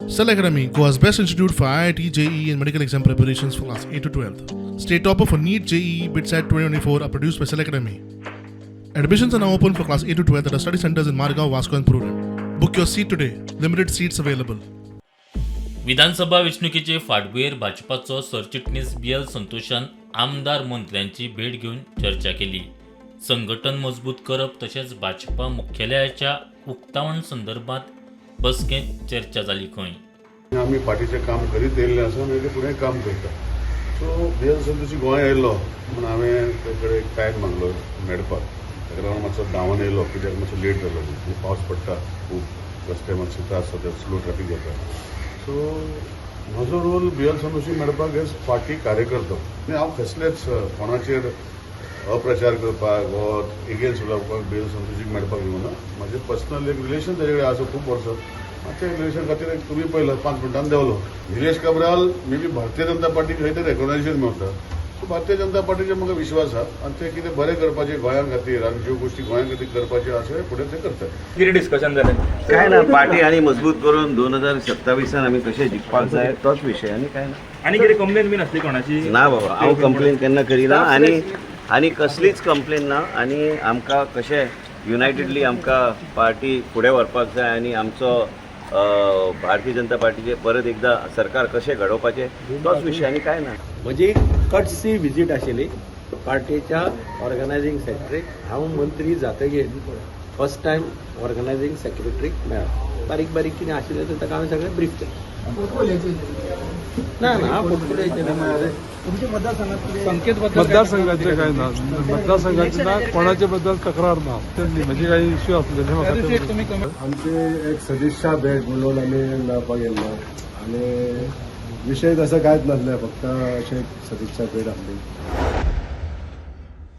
Cell Academy, Goa's best institute for IIT, JEE, and medical exam preparations for class 8 to 12. State topper for NEET, JEE, BITSAT 2024 are produced by Cell Academy. Admissions are now open for class 8 to 12 at our study centers in Margao, Vasco, and Prudent. Book your seat today. Limited seats available. विधानसभा वेंचणुकेचे फाटभुंयेर भाजपाचो सरचिटणीस बी L संतोषान आमदार मंत्र्यांची भेट घेवन चर्चा केली. संघटन मजबूत करप तशेंच भाजपा मुख्यालयाच्या उक्तावण संदर्भात बसकेंत चर्चा जाली खंय. आमी पार्टीचें काम करीत येयल्लें आसा आनी तें फुडें काम करता. सो बी एल संतोशी गोंया येयल्लो म्हूण हांवें ते कडेन एक टायम मागलो मेळपाक. ताका लागून मातसो धांवन येयलो कित्याक मातसो लेट जालो आनी पावस पडटा खूब, रस्ते मातशे त्रास जाता, स्लो ट्रॅफीक जाता. सो म्हजो रोल बी एल संतोशी मेळपाक एज पार्टी कार्यकर्तो आनी हांव कसलेच कोणाचेर अप्रचार करपाक वो एगेन्स्ट उलोवपाक बी एल संतोशीक मेळपाक येवना. म्हजें पर्सनल एक रिलेशन ताजे कडेन आसा खूब वर्सां. ते रिलेशन खातीर एक तुमी पळयला, 5 मिनटान देंवलो. निलेश काब्राल मे बी भारतीय जनता पार्टीक खंय तरी रेकॉग्नायझेशन मेळटा. सो भारतीय जनता पार्टीचेर म्हाका विश्वास आहा आनी ते कितें बरें करपाचें गोंया खातीर आनी ज्यो गोश्टी गोंया खातीर करपाच्यो आसा, फुडें ते करतात. कितें डिस्कशन जालें? काय ना, पार्टी आनी मजबूत करून 2027 आमी कशें जिखपाक जाय तोच विशय, आनी काय ना. आनी कितें कंप्लेन बीन आसली कोणाची? ना बाबा, हांव कंप्लेन केन्ना करिना आनी आनी कसलीच कंप्लेन ना. आनी आमकां कशें युनायटेडली आमकां पार्टी फुडें व्हरपाक जाय आनी आमचो भारतीय जनता पार्टीचे परत एकदां सरकार कशें घडोवपाचें तोच विशय, आनी काय ना. म्हजी कटसी विजीट आशिल्ली पार्टीच्या ऑर्गनायझींग सेक्रेटरीक. हांव मंत्री जातगीर फर्स्ट टायम ऑर्गनायझींग सेक्रेटरीक मेळ्ळो. बारीक बारीक कितें आशिल्लें तें ताका हांवें सगळें ब्रीफ केलें. ना ना, हांव पोर्टफोलियोचें ना. मतदारसंघाचे काय ना, मतदारसंघाचे ना, कोणाच्या बद्दल तक्रार ना. म्हणजे काही इश्यू असलेले म्हाका. आमची एक सदिच्छा भेट म्हणून आमी मेळपाक येयल्लो आनी विशय तसो कांयच नासले, फक्त अशें सदिच्छा भेट आसली.